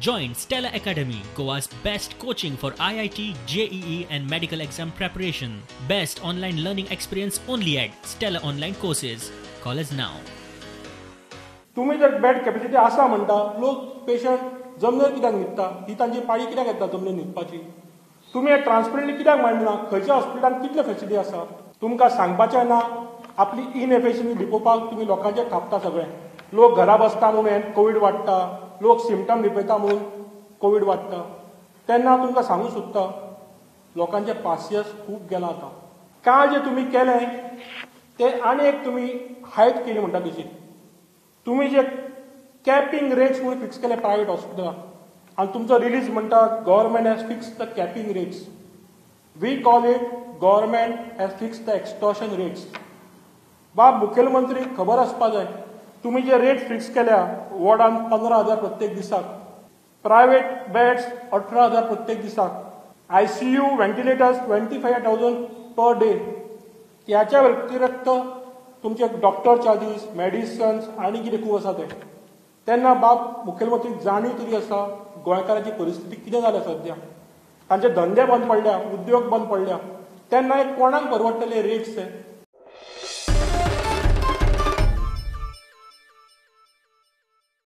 Join Stella Academy, Goa's best coaching for IIT, JEE and medical exam preparation. Best online learning experience only at Stella Online Courses. Call us now. तुम्ही जर bed capacity आसा म्हणटा, लोक patient जमनीर कित्याक न्हिदता? ही तांची पाळी कित्याक येता जमनीर न्हिदपाची? तुमी हे ट्रान्सपरंटली कित्याक मांडना खंयच्या हॉस्पिटलान कितले फॅसिलिटी आसा? तुमकां सांगपाचें ना. आपली इनएफिशियन्सी लिपोवपाक तुमी लोकांचेर थापता सगळें. लोक घरा बसता म्हणून कोवीड वाडटा, लोक सिमटम लिपयता म्हणून कोवीड वाडटा. तेन्ना तुमकां सांगूंक सोदता, लोकांचें पासियेंस खूब गेलां आतां. काल जें तुमी केलें तें आनी एक तुमी हायट केली म्हणटा तशी. तुमी जे कॅपिंग रेट्स म्हणून फिक्स केले प्रायवेट हॉस्पिटलाक आनी तुमचो रिलीज म्हणटा, "Government has fix the capping rates." We call it, "Government has fix the extortion rates." बाब मुखेलमंत्री, खबर आसपा जाय, तुमी जे रेट फिक्स केल्या, वॉर्डान 15,000 प्रत्येक दिसाक, प्रायवेट बेड्स 18,000 प्रत्येक दिसाक, ICU ventilators 25,000 per day, त्याच्या व्यतिरिक्त तुमचे डॉक्टर चार्जीस, मेडिसन्स आनी कितें खूब आसा तें. तेन्ना बाब मुखेलमंत्री, जाणीव तरी आसा गोंयकारांची परिस्थिती कितें जाल्या सद्या? तांचे धंदे बंद पडल्या, उद्योग बंद पडल्या. तेन्ना हे कोणाक परवडटले रेट्स हे?